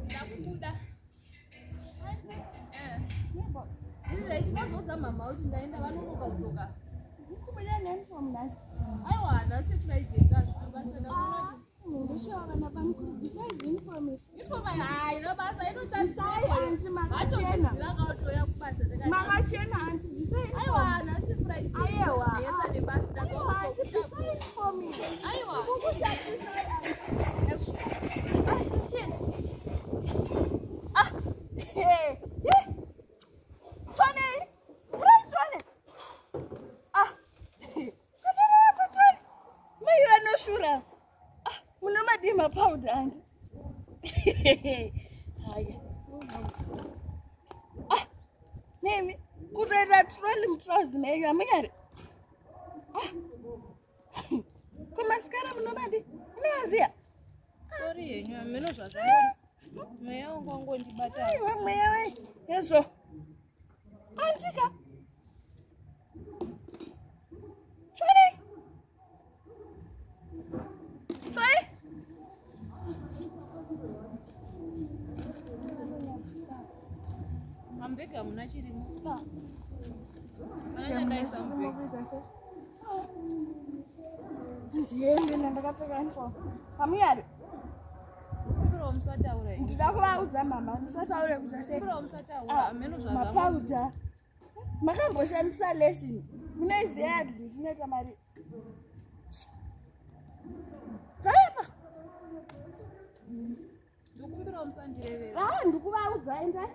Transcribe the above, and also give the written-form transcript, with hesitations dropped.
Ndakubuda. Ndinozoudza mama kuti ndaenda vanonoka kudzoka. Kubuda neuniform nhasi. Aiwa, nhasi Friday ka zvino basa ndakuona. Ndoshawa vana bamukuru bvisai uniform. Uniform haina basa inotarisai aunty makachena. Vakautoya kubasa takati. Makachena aunty bvisai. Aiwa, nhasi Friday. Aiwa. Zvinetsa nebasa Aiwa aunty bvisai uniform. Aiwa. Kukushatisai aunty. Aunty chini. Ah. Hey. Hey. Tony. Friend Tony. Ah. Kudara Tony. Mai vanoshura. Ah, munomadii mapauda aunty. Haya. Ah. Nemi kutoita trolley mutrousers menyu hamunyari. Ah. Kumasikara munomadi? Munovaziya? Sorry henyu, hameno zvazvangu. Mweya wangu wangondibata. Aiwa mweya wei. Hezvo. Andika. Tony. Tony. Mambegi hamuna chirimo. Mana chandaisa mubhegi. Ndihembe ndandakapfeka uniform. Hamunyari. Kumbirawo musataura. Ndida kuvaudza mama musataure kuti sei. Kumbirawo musataura. Hameno zvazvangu. Mapauda. Makamboshandisa lesson. Munoiziva yadli inoita mari. Dzaipa. Ndokumbirawo musandirevera. Ah, ndikuvaudza endai.